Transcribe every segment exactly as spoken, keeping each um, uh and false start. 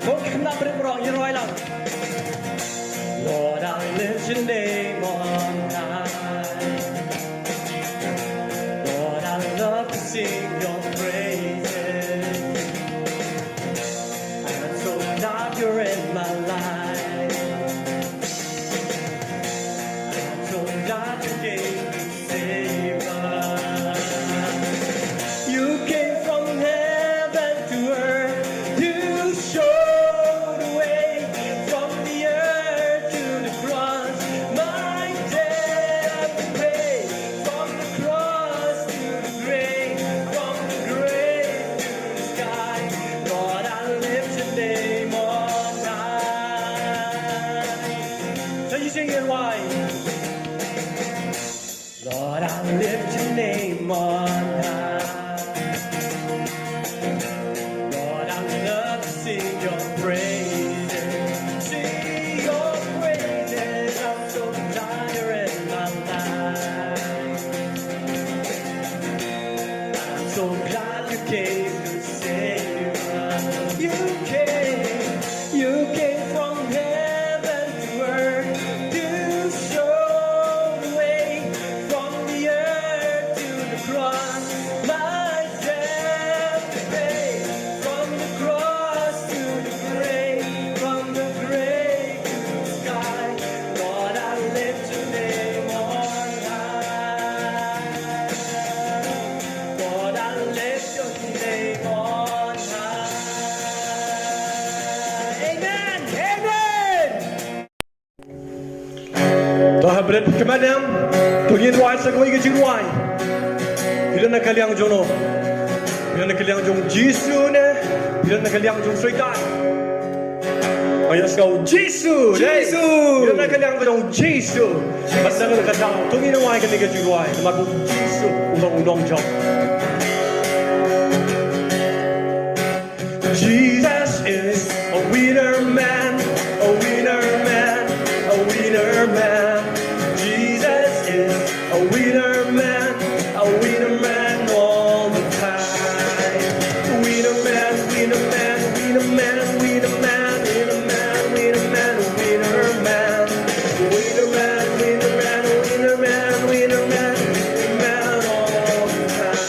Ko khynnah briew baroh, ïa rwai lang. Lord, I lift your name on high. Lord, I love to sing your praises. I'm so glad you're in my life. I'm so glad you came to save us. You came from heaven to earth. You showed the way from the earth to the cross. My debt to pay, from the cross to the grave, from the grave to the sky. Lord, I lift your name on high. Can you sing it wide? Lord, I lift your name on high. Lord, I love to sing your praises. Sing your praises. I'm so tired in my life. I'm so glad you came to save us. You came, you came from heaven to earth to show the way from the earth to the cross. My debt to pay, from the cross to the grave, from the grave to the sky. Lord, I lift your name on high. Lord, I lift your name on high. Amen. Amen. To ha bret kmen em. To ngin rwai sa kawei ka jingrwai. Phi don na ka liang jong no? Phi don na ka liang jong Jisu ne phi don na ka liang jong Soitan? Ai, let's go. Jisu, Jisu. Phi don na ka liang jong Jisu. Bad na ka liang jong, to ngin rwai kane ka jingrwai namar ba u Jisu u long u nongjop. Jesus is a winner man, a winner man, a winner man. Jesus is a winner man, a winner man all the time. Winner man, winner man, winner man, winner man, winner man, winner man, winner man. Winner man, winner man, winner man, winner man, winner man all the time.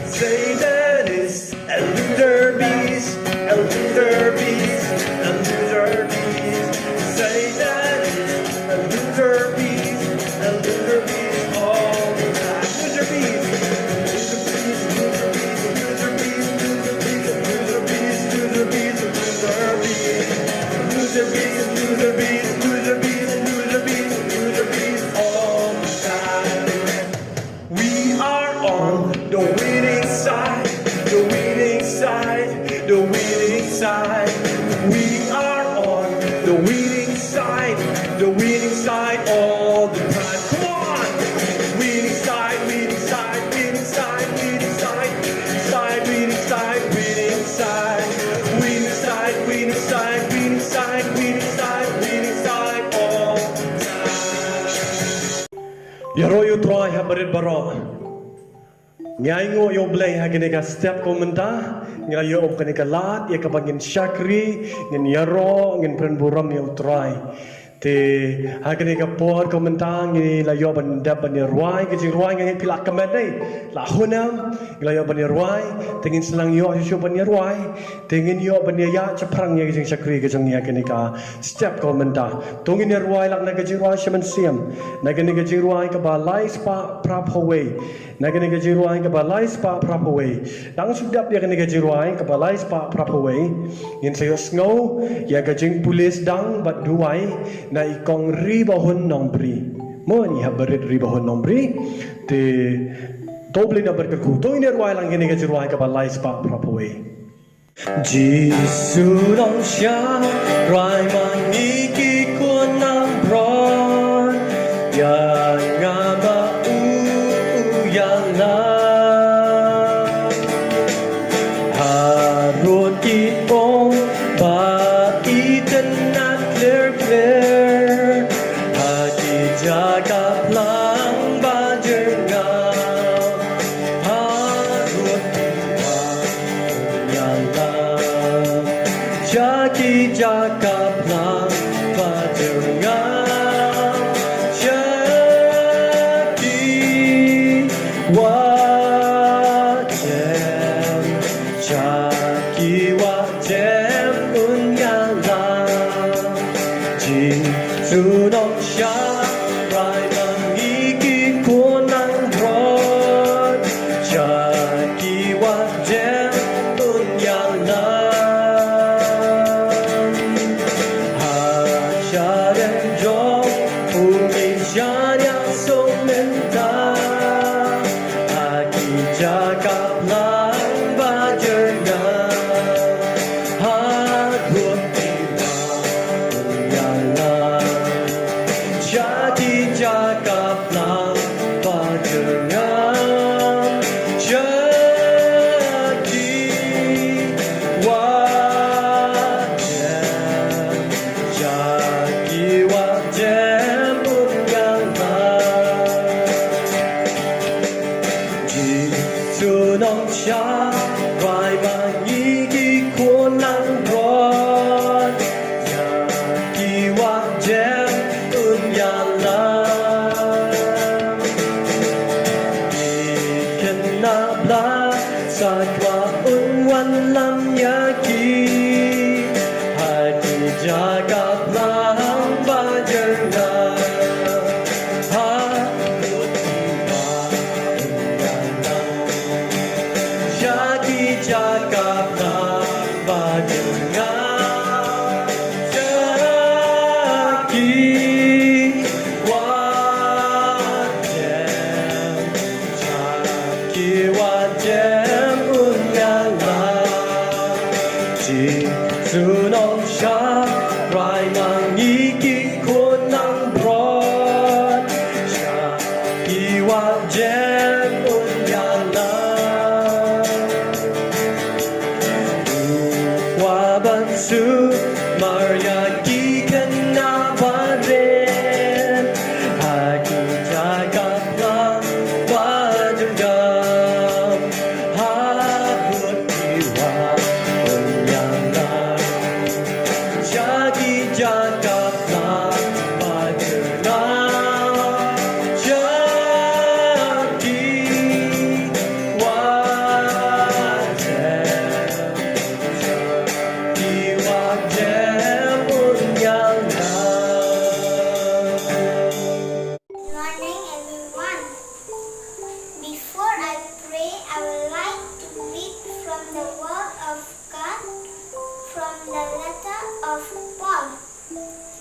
Satan is a loser beast, a loser beast, a loser beast. Satan is a loser beast, a loser beast all the time. Loser beast, loser beast, loser beast, loser beast, loser beast, loser beast, loser beast, loser beast, loser beast, loser beast, loser beast, loser beast all the time. We are on the winning side, the winning side, the winning side. We are on the winning side, the winning side all the time. Come on! Winning side, winning side, winning side, winning side, side, winning side, winning side, winning side, winning side, winning side, winning side, winning side all the time. Ïaroh ïa U Trai ha barit baroh. Ngi ainguh ïa U Blei ha kane ka step ka mynta. Ngi la ïoh kane ka lad ïa kaba ngin shakri, ngin ïaroh, ngin kren burom ïa U Trai. Te ha kane ka por ka mynta ngi la ïoh ban dep ban ïarwai ka jingrwai. Nga ngeit phi la kmen, eh, la hun em. Ngi la ïoh ban ïarwai, te ngin sa nang ïoh shuh shuh ban ïarwai. Te ngin ïoh ban ïa ïa shaphrang ïa ka jingshakri ka jong ngi ha kane ka step ka mynta. To ngin ïarwai lang na ka jingrwai sha mynsiem, na kane ka jingrwai kaba lai spah phra phew wei. Na kane ka jingrwai kaba lai spah phra phew wei. Dang shu dep ïa kane ka jingrwai kaba lai spah phra phew wei, ngin sa ïohsngew ïa ka jingpulit dang bad duwai na i Kong Ribahun Nongbri. Mo, ngi hap barit Ribahun Nongbri. Te to U Blei un ïarap ïa kyrkhu. To ngin ïarwai lang kane ka jingrwai kaba lai spah phra phew wei. Jisu long sha rai ma ngi ki khun nongpyrshah, ïa nga ma u, u ïalam. Harud ki ong ba itynnad kler kler ha ki jaka phlang ba jyrngam. Harud ki ong ïalam. Sha ki jaka phlang ba jyrngam, sha ki wah jem, sha ki wah jem un ïalam. Jisu Nongshah, rai ma ngi ki khun langbrot, sha ki wah jem un ïalam. Ha shadem jong u ngin shaniah suk mynta, ha ki jaka phlang ba jyrngam, ha khun ki wah un ïalam. Sha ki jaka phlang ba jyrngam, sha ki wah jem, sha ki wah jem un ïalam. Jisu Nongshah, rai ma ngi ki khun langbrot, sha ki wah jem un ïalam. Ki khynnah ba la sakwah un wanlam ïa ki, ha ki jaka phlang ba jyrngam, ha khun ki wah un ïalam. Sha ki jaka phlang ba jyrngam, sha ki wah jem, sha ki wah jem un ïalam. Jisu Nongshah, rai ma ngi ki khun langbrot, sha ki wah jem un ïalam. U Kpa ban sumar ïa ki khynnah barit, ha ki jaka phlang ba jyrngam, ha khun ki wah un ïalam. Sha ki jaka phlang ba jyrngam, sha ki wah jem, sha ki wah jem un ïalam. Good morning, everyone. Before I pray, I would like to read from the Word of God from the letter of Paul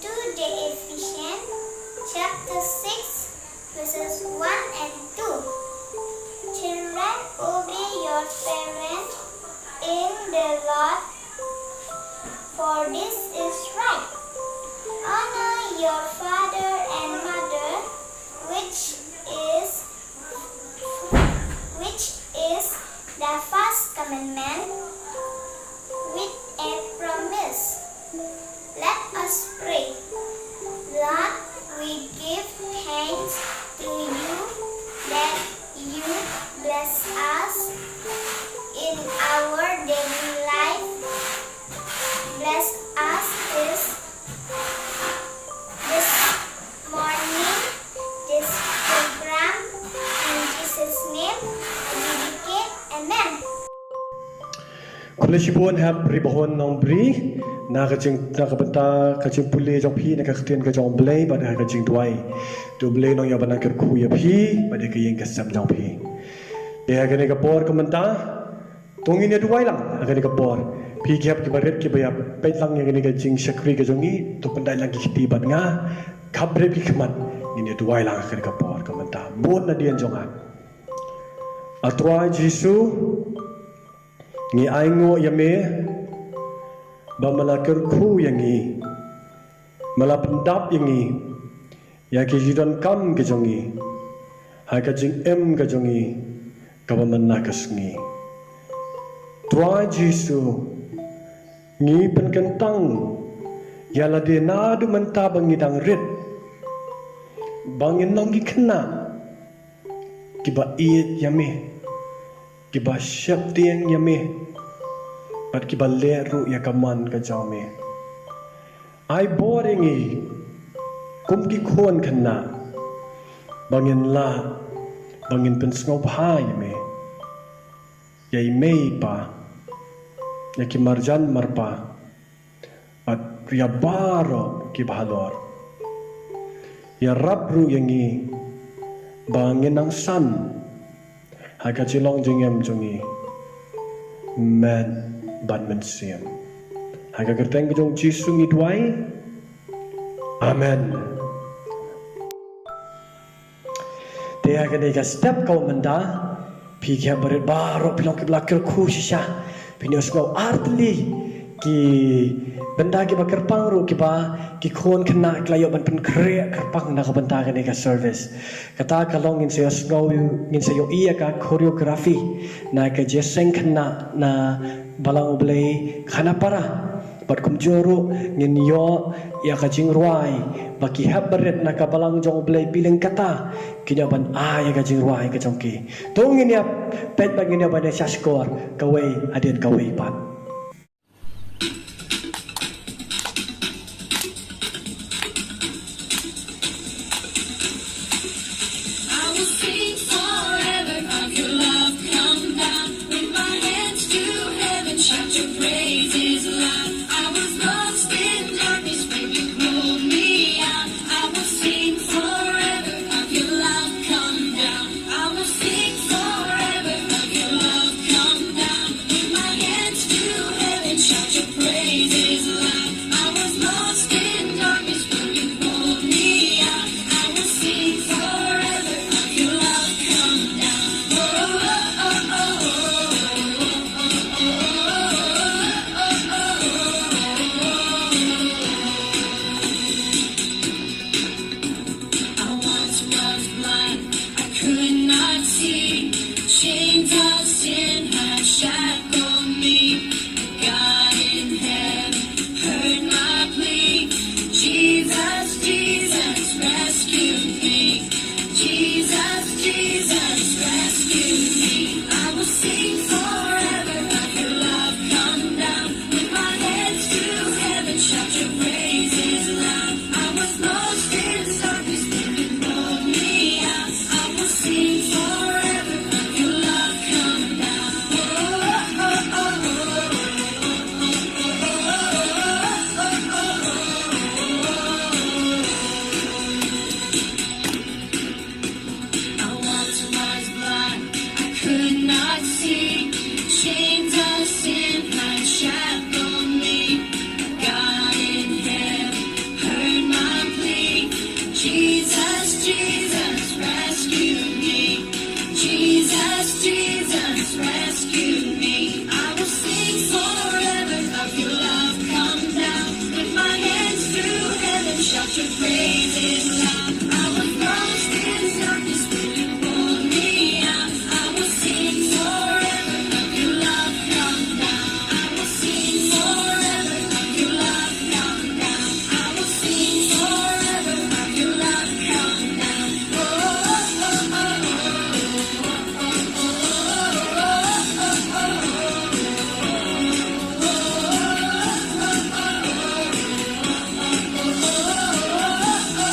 to the Ephesians, chapter six, verses one and two. Children, obey your parents in the Lord, for this is right. Honor your father and mother, which is which is the first commandment with a promise. Let us pray. Lord, we give thanks to you that you bless us in our daily life. Bless us this, this morning, this program. In Jesus' name, I dedicate. Amen. Khublei shibun ha Ri Bahun Nongbri na ka jing, na ka bynta ka jingpule jong phi na ka ktien ka jong U Blei bad ha ka jingduwai. To U Blei un ïa ban nang kyrkhu ïa phi bad ïa ka ïing ka sem jong phi. Te ha kane ka por ka mynta, to ngin ïa duwai lang ha kane ka por. Phi ki hep kiba rit kiba ïa peit lang ïa kane ka jingshakri ka jong ngi, to pyndait lang ki kti bad nga. Khapbrip ki khmat, ngin ïa duwai lang ha kane ka por ka mynta. Bun nadien jong nga. A Trai Jisu, ngi ainguh ïa me ba me la kyrkhu ïa ngi, me la pyndap ïa ngi, ïa ki jingdonkam ki jong ngi ha ka jingim ka jong ngi kaba mynta ka sngi. Trai Jisu, ngi pynkyntang ïa lade naduh mynta ba ngi dang rit, ba ngin long ki khynnah kiba ïeit ïa me, kiba sheptieng ïa me, bad kiba leh ruh ïa ka mon ka jong me. Ai bor ïa ngi kum ki khun khynnah ba ngin lah ba ngin pynsngewbha ïa me, ïa i mei i pa, ïa ki marjan marpa, bad ïa baroh kiba halor. Ïarap ruh ïa ngi ba ngin nang san ha ka jinglong jingim jong ngi, met bad mynsiem. Ha ka kyrteng ka jong Jisu ngi duwai. Amen. Te ha kane ka step ka mynta, phi ki hep barit baroh phi long kiba la kyrkhu shisha. Phin ïohsngew artylli ki bynta kiba kyrpang ruh kiba ki khun khynnah ki la ïoh ban pynkhreh kyrpang na ka bynta kane ka service. Kata ka long ngin sa ïohsngew, ngin sa ïohi ïa ka choreography na ka jingïaseng khynnah na Balang U Blei Khanapara. Bad kumjuh ruh ngin ïoh ïa ka jingrwai ba ki hep barit na ka Balang jong U Blei Pileng Kata kin ïoh ban ai ïa ka jingrwai ka jong ki. To ngin ïa peit ba ngin ïoh ban ïa shahshkor kawei hadien kawei pat. I will sing forever of your love come down. With my hands to heaven, shout your praises loud. I was lost in darkness, but you pulled me out. I will sing forever of your love come down. I will sing forever of your love come down. With my hands to heaven, shout your praises loud. I was lost in darkness, but you pulled me out. I will sing forever of your love come down. Oh, oh, oh, oh, oh. I once was blind, I could not see. Chains of sin had shackled me. God in heaven heard my plea. Jesus, Jesus, rescue me. Jesus, Jesus, rescue me. I will sing forever of your love come down. With my hands to heaven, shout your praises loud. I was lost in darkness, but you pulled me out. I will sing forever of your love come down. Oh, oh, oh, oh, oh. I once was blind, I could not see. Chains of sin had shackled me. God in heaven heard my plea. Jesus, Jesus, rescue me. Jesus, Jesus, rescue me. I will sing forever of your love come down. With my hands to heaven, shout your praises loud. I was lost in darkness, but you pulled me out. I will sing forever of your love come down. I will sing forever of your love come down. I will sing forever of your love come down. Oh, oh, oh, oh, oh.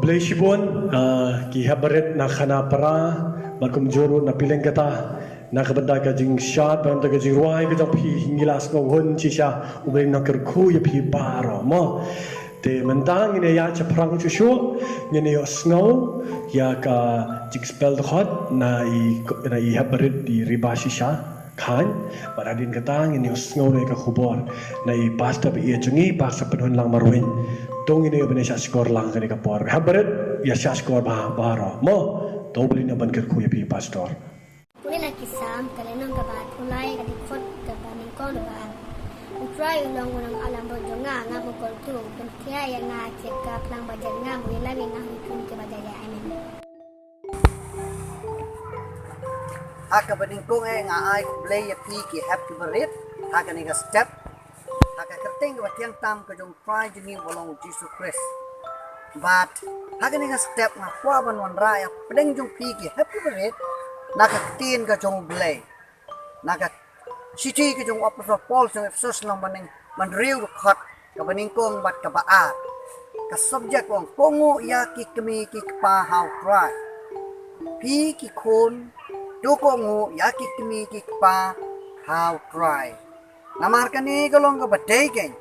Khublei shibun, ah, ki hep barit na Khanapara, bad kumjuh ruh na Pileng kata, na ka bynta ka jingshad, bad ka jingrwai ka jong phi, ngi la sngewhun shisha, U Blei un kyrkhu ïa phi baroh mo. Te mynta ngin ïa shaphrang shuh shuh, ngin ïa sngew ïa ka jingspel dkhot na i, na i hep barit i Riba Shisha Khan, bad hadien kata ngin ïa sngew ïa ka khubor na i pastor ba ïeit jong ngi, Pastor Pynhun Langmarweiñ. To ngin ïa bynta shah shkor lang kane ka por. Hep barit ïa shah shkor ba, baroh mo. To U Blei un kyrkhu ïa phi pastor. Pule na ki Salm, ka lynnong kaba arphew lai, ka dkhot kaba nyngkong, kaba ar. U Trai u long u nongalam bor jong nga, ngam u kordor, u pynthiah ïa nga sha ka phlang ba jan, ngam u ïalam ïa nga ha ki khun kiba jai jai. Amen. Ha kaba nyngkong eh nga ai khublei ïa phi ki hep ki barit ha kane ka step, ha ka kyrteng kaba thiang tam ka jong u Trai jong ngi uba long u Jisu Khrist. Bad ha kane ka step nga kwah ban wanrah ïa pdeng jong phi ki hep ki barit na ka ktien ka jong u Blei, na ka shithi ka jong u Apostol Paul sha ki Ephesus lynnong ba nyngkong, bynriew, dkhot kaba nyngkong bad kaba ar. Ka subject u ong, kohnguh ïa ki kmie ki kpa ha u Trai. Phi ki khun, to kohnguh ïa ki kmie ki kpa ha u Trai. Namar kane ka long kaba dei kein,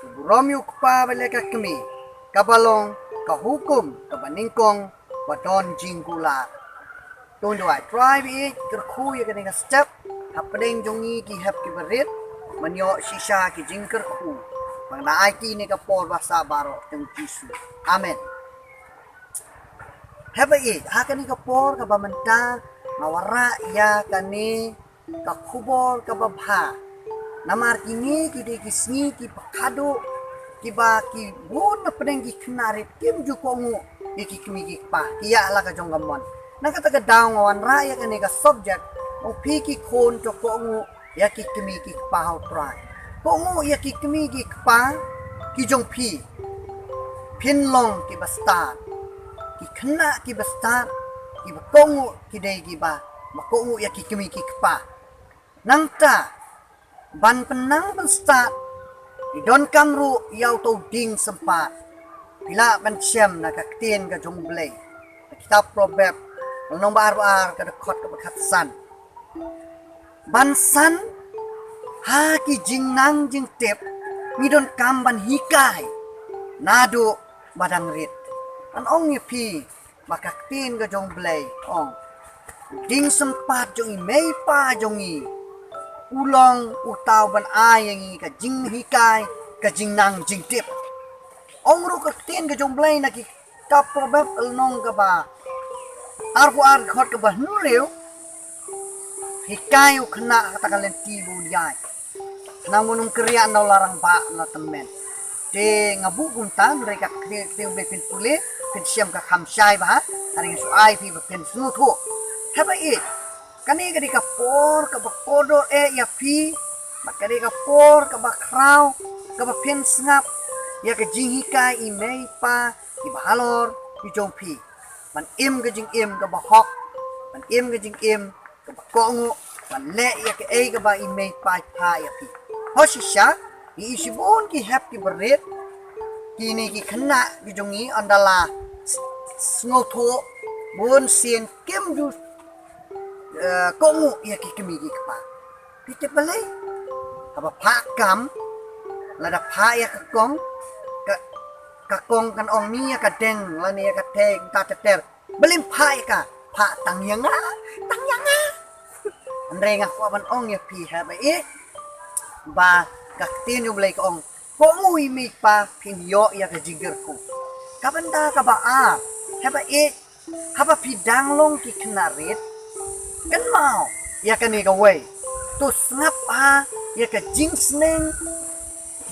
to burom ïa u kpa bad ïa ka kmie, kaba long ka hukum kaba nyngkong ba don jingkular. To ngin duwai. Trai ba ïeit, kyrkhu ïa kane ka step ha pdeng jong ngi ki hep ki barit, ban ïoh shisha ki jingkyrkhu, ban da aiti ïa kane ka por ba sah baroh, ha u kyrteng u Jisu. Amen. Hep ba ïeit, ha kane ka por kaba mynta nga wanrah ïa kane ka khubor kaba bha. Namar kine ki dei ki sngi kiba khadduh, kiba ki bun na pdeng ki khynnah rit kim ju kohnguh ïa ki kmie ki kpa, ki ïa la ka jong ka mon. Na kata ka daw nga wanrah ïa kane ka subject, u ong, phi ki khun, to kohnguh ïa ki kmie ki kpa ha u Trai. Kohnguh ïa ki kmie ki kpa ki jong phi. Phin long kiba stad. Ki khynnah kiba stad, kiba kohnguh ki dei kiba, ba kohnguh ïa ki kmie ki kpa. Nangta, ban pynnang ban stad, ki donkam ruh ïa uto u dieng sympat. Phi lah ban shem na ka ktien ka jong u Blei, na kitab Proverb, lynnong ba ar ba ar, ka dkhot kaba khatsan. Ban san ha ki jingnang jingtip, ngi donkam ban hikai naduh ba dang rit. Ngan ong ïa phi, ba ka ktien ka jong u Blei ong, u dieng sympat jong i mei i pa jong ngi, u long uta uban ai ïa ngi ka jinghikai, ka jingnang jingtip. Ong ruh ka ktien ka jong u Blei na ki kitab Proverb lynnong kaba ar ba ar, dkhot kaba hynriew, hikai u khynnah ha kata ka lynti ba un ïaid, khnang ba un ym kyrïah na la rangbah na la tymmen. Te nga buh kumta, hynrei ka ktien, ktien u Blei phin pule, phin shem ka kham shai bha, hynrei nga shu ai phi ba phin sngewthuh. Hep ba ïeit, kane ka dei ka por kaba kordor eh ïa phi, bad ka dei ka por kaba khraw, kaba phin sngap ïa ka jinghikai i mei i pa kiba halor ki jong phi, ban im ka jingim kaba hok, ban im ka jingim kaba kohnguh, ban leh ïa kaei kaba i mei i pa i phah ïa phi. Ho shisha, ngi i shibun ki hep ki barit, kine ki khynnah ki jong ngi, ynda la s-, sngewthuh, bun sien kim ju, eh, kohnguh ïa ki kmie ki kpa. Phi tip balei? Haba phah kam, lada phah ïa ka kong, ka, ka kong kan ong, ni ïa ka deng, lane ïa ka thei, ta ter ter. Balei phah ïa ka, phah tang ïa nga, tang ïa nga. Hynrei nga kwah ban ong ïa phi, hep ba ïeit, ba ka ktien u Blei ka ong, kohnguh i mei i pa, phin ïoh ïa ka jingkyrkhu. Ka bynta kaba ar, hep ba ïeit, haba phi dang long ki khynnah rit, kynmaw ïa kane kawei. To sngap bha ïa ka jingsneng,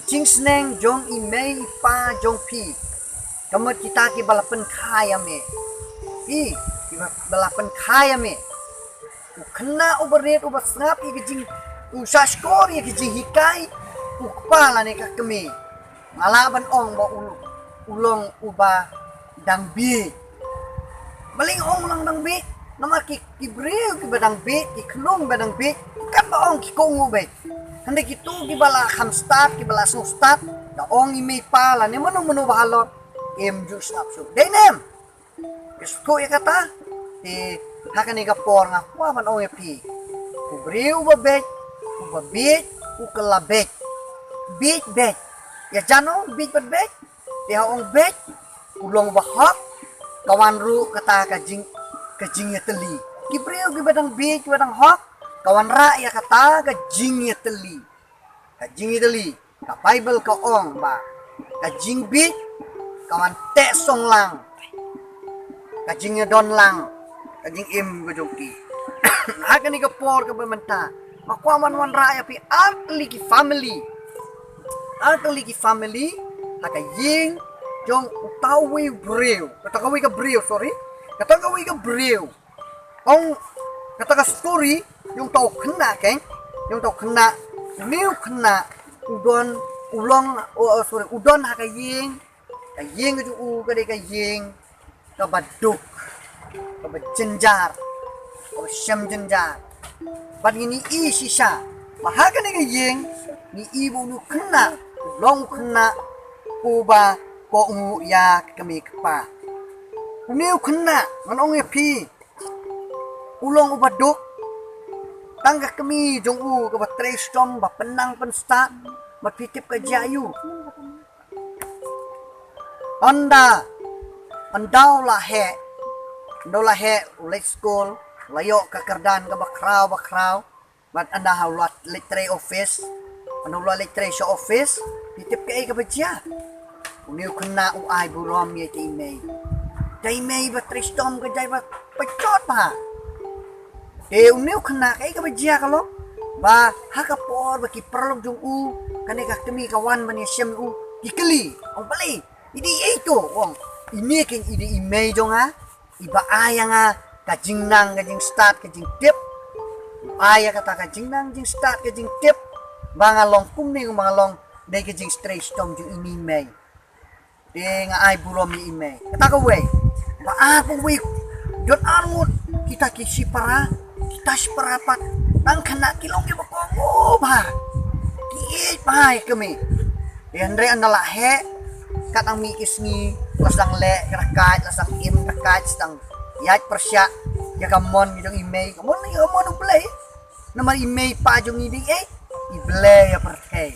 jingsneng jong i mei i pa jong phi. Ka mut kita kiba la pynkha ïa me. Phi, kiba, ba la pynkha ïa me. U khynnah uba rit, uba sngap ïa ka jing, u shah shkor ïa ka jinghikai u kpa lane ka kmie, nga lah ban ong ba u, u long uba dang bieit. Balei nga ong u long dang bieit? Namar ki, ki briew kiba dang bieit, ki khynnah ba dang bieit, kan ba ong ki kohnguh beit. Hynrei kito kiba la kham stad, kiba la sngewstad, da ong i mei i pa lane mano mano ba halor, im ju sngap shuh. Dei ne em? Phi sngewthuh ïa kata? Te ha kane ka por nga kwah ban ong ïa phi, u briew uba beit, uba beit, u kylla beit. Beit, beit. Ïa jan u beit bad beit. Te ha ong beit, u long uba hok, ka wan ruh kata ka jing, ka jingïatylli. Ki briew kiba dang beit, kiba dang hok, ka wanrah ïa kata ka jingïatylli. Ka jingïatylli, ka Baibl ka ong ba ka jingbeit ka wan teh song lang, ka jingïadon lang ka jingim ka jong ki. Ha kane ka por kaba mynta, nga kwah ban wanrah ïa phi ar tylli ki family, ar tylli ki family ha ka ïing jong uta uwei u briew, kata kawei ka briew, sorry, kata kawei ka briew. Ong kata ka story jong uta u khynnah, keiñ, jong uta u khynnah, une u khynnah u don, u long, oh, oh, sorry, u don ha ka ïing, ka ïing ka jong u ka dei ka ïing kaba duk, kaba jynjar, kaba shem jynjar. Bad ngi i shisha ba ha kane ka ïing ngi i ba une u khynnah u long u khynnah uba kohnguh ïa ka kmie kpa. Une u khynnah ngan ong ïa phi, u long uba duk. Tang ka kmie jong u kaba trei shitom, ba pynnang pynstad, bad phi tip ka jia aïu? Ynda, ynda u la heh, ynda u la heh, u leit skul, u la ïoh ka kyrdan kaba khraw ba khraw. Bad ynda ha u la leit trei office, ynda u la leit trei sha office, phi tip kaei kaba jia? Une u khynnah u ai burom ïa ita i mei. Ita i mei ba trei shitom ka jia ba pynjot bha. Te une u khynnah kaei kaba jia ka long ba ha ka por ba ki paralok jong u, kane ka kmie ka wan ban ïashem ïa u, ki kylli, ong, balei, i dei ei to, ong. Ine keiñ i dei i mei jong nga, iba ai ïa nga ka jingnang ka jingstad ka jingtip. U ai ïa kata ka jingnang jingstad ka jingtip ba nga long kumne, ba nga long dei ka jingtrei shitom jong ine i mei. Te nga ai burom ïa i mei. Kata kawei. Ba ar kawei, don arngut kita ki shipara, kita shipara pat tang khynnah ki long kiba kohnguh bha, ki ïeit bha ïa ka kmie. Te hynrei ynda la heh, kat nang mih ki sngi, la sdang leh ka dakaid, la sdang im dakaid, sdang ïaid pyrshah ïa ka mon jong i mei, ka mon, ïa ka mon U Blei. Namar i mei i pa jong ngi dei ei, i blei ïa pyrthei.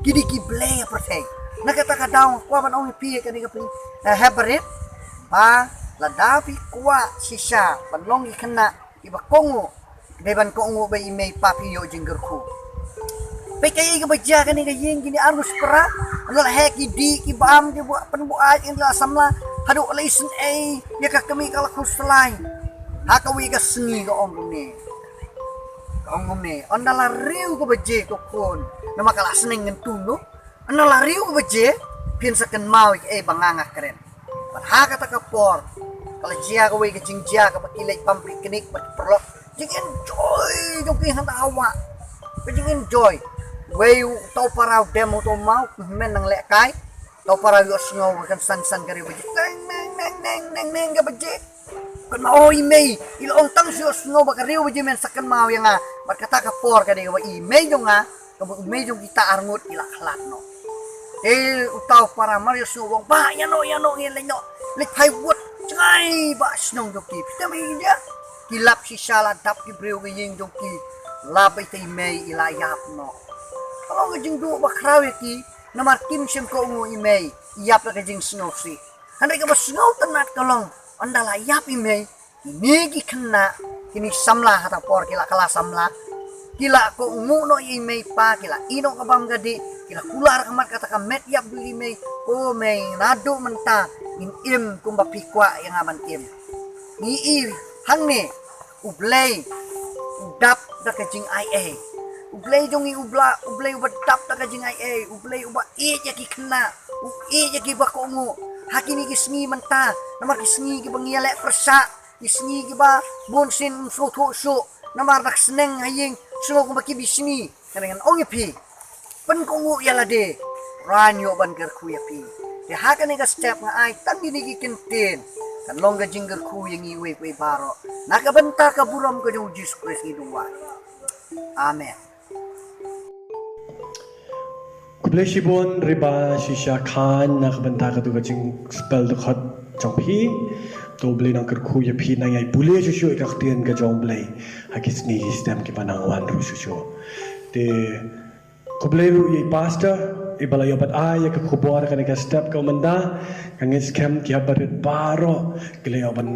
Ki dei ki blei ïa pyrthei. Na kata ka daw nga kwah ban ong ïa phi ïa kane ka phi, eh, ha barit, ba lada phi kwah shisha ban long ki khynnah kiba kohnguh, dei ban kohnguh ba i mei i pa phi ïoh jingkyrkhu. Peit kaei kaba jia kane ka ïing, kine arngut shipara, ynda la heh ki dih, ki bam, ki buaid, pynbuaid, ynda la samla, haduh la isynei ïa ka kmie, ka la khuslai. Ha kawei ka sngi ka ong kumne, ka ong kumne, ynda la riew ka baje, ko khun, namar ka la sneng ngan tu noh. Ynda la riew ka baje, phin sa kynmaw ïa kaei ba nga nga kren. Bad ha kata ka por ka la jia kawei ka jingjia kaba ki leit bam picnic bad ki paralok. Jingenjoy jong ki hangta ha wah. Ka jingenjoy. Wei uta u para u dem uta u maw, u hynmen nang lehkai. Uta u para u ïohsngew ka kynsan san ka riew baje. Neng, neng, neng, neng, neng, neng ka baje. Kynmaw, o i mei, i la ong tang shu ïohsngew ba ka riew baje men sa kynmaw ïa nga. Bad kata ka por ka dei kaba i mei jong nga, kaba u mei jong kita arngut ki la khlad noh. Te uta u para mar ïohsngew u ong, bah, ïa noh, ïa noh, ngin leit noh. Leit phai wut jngai ba shnong jong ki. Phi tip ïa ki jia? Ki lap shisha, la dap ki briew ka ïing jong ki. Lap ita i mei i la ïap noh. Ka long ka jingduh ba khraw ïa ki, namar kim shym kohnguh i mei, i ïap da ka jingsngewsih. Hynrei kaba sngewtynnat ka long, ynda la ïap i mei, kine ki khynnah, kine ki samla ha ta por ki la kylla samla, ki la kohnguh noh ïa i mei i pa, ki la ïeh noh ka bam ka dih, ki la kular khmat kata ka met ïap jong i mei, ko mei, naduh mynta ngin im kumba phi kwah ïa nga ban im. Ngi i hangne, U Blei u dap da ka jingaiei. U Blei jong ngi u Bla-, U Blei uba dap da ka jingaiei. U Blei uba ïeit ïa ki khynnah, u ïeit ïa kiba kohnguh. Ha kine ki sngi mynta, namar ki sngi kiba ngi ïaleh pyrshah, ki sngi kiba bun sien ym sngewthuh shuh, namar da ka sneng ha ïing sngew kumba ki bishni. Ka dei ngan ong ïa phi, pynkohnguh ïa lade, Trai un ïoh ban kyrkhu ïa phi. Te ha kane ka step nga ai tang kine ki kyntien, kan long ka jingkyrkhu ïa ngi iwei pa iwei baroh. Na ka bynta ka burom ka jong U Jisu Khrist ngi duwai. Amen. Khublei shibun Reverend Shisha Khan na ka bynta katu ka jingspel dkhot jong phi. To Blei nang kyrkhu ïa phi, nang ïai pule shuh shuh ïa ka ktien ka jong Blei ha ki sngi ki step kiba nang wan ruh shuh shuh. Te khublei ruh ïa i pastor iba la ïoh ban ai ïa ka khubor kane ka step ka mynta. Nga ngeit skhem ki hep barit baroh ki la ïoh ban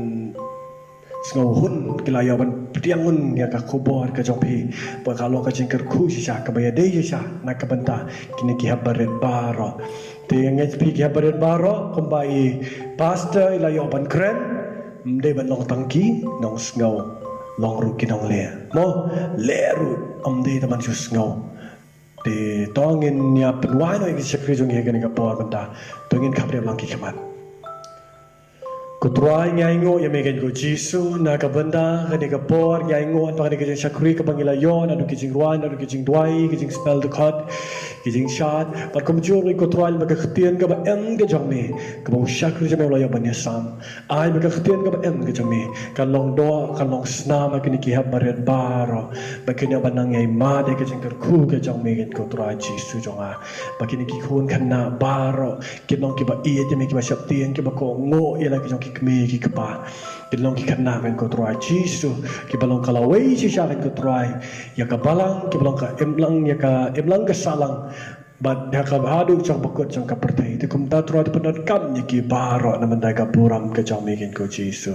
sngewhun, ki la ïoh ban pdiang hun ïa ka khubor ka jong phi. Bad ka long ka jingkyrkhu shisha kaba ïadei shisha na ka bynta kine ki hep barit baroh. Te nga ngeit phi ki hep barit baroh, kumba i pastor i la ïoh ban kren, ym dei ban long tang ki nongsngew, long ruh ki nongleh. Mo, leh ruh, ym dei tang ban shu sngew. Te to ngin ïa pynwai noh ïa ki shakri jong ngi ha kane ka por mynta. To ngin khapdep lang ki khmat. Ko Trai, ngi ainguh ïa me keiñ ko Jisu, na ka bynta kane ka por, ngi ainguh ïa kane ka jingshakri kaba ngi la ïoh, naduh ki jingrwai, naduh ki jingduwai, ki jingspel dkhot, ki jingshad. Bad kumjuh ruh ko Trai, ba ka ktien kaba em ka jong me, kaba u shakri jong me u la ïoh ban ïasam. Ai ba ka ktien kaba em ka jong me kan long doh, kan long snam ha kine ki hep barit baroh, ba kin ïoh ban nang ïai mad ïa ka jingkyrkhu ka jong me keiñ ko Trai Jisu jong nga. Ba kine ki khun khynnah baroh kin long kiba ïeit ïa me, kiba sheptieng, kiba kohnguh ïa la ki jong ki kmie ki kpa. Kin long ki khynnah keiñ ko Trai Jisu kiba long ka lawei shisha keiñ ko Trai ïa ka balang, kiba long ka imlang, ïa ka imlang ka sahlang. Bad ha ka haduh jong ba kut jong ka pyrthei. Te kumta Trai, to pyndonkam ïa ki baroh na bynta ka burom ka jong me keiñ ko Jisu.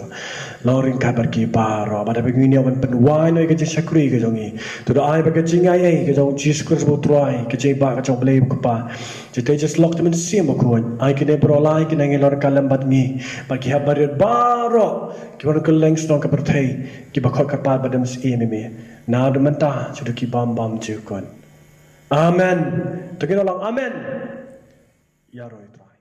Long ryngkat bad ki baroh, bad haba ngi ïa ban pynwai noh ïa ka jingshakri ka jong ngi, to da ai ba ka jingaiei ka jong Jisu Khrist ba u Trai, ka jingbah ka jong Blei ba u Kpa, jingtei jong u Mynsiem Bakhuid, ai kine baroh lai kin nang ïalor ka lem bad ngi, bad ki hep barit baroh kiba na kylleng shnong ka pyrthei, kiba khot kyrpad bad ïeit ïa me. Naduh mynta shaduh ki bym bam jukut. Amen. To ngin ong amen. Ïaroh ïa u Trai.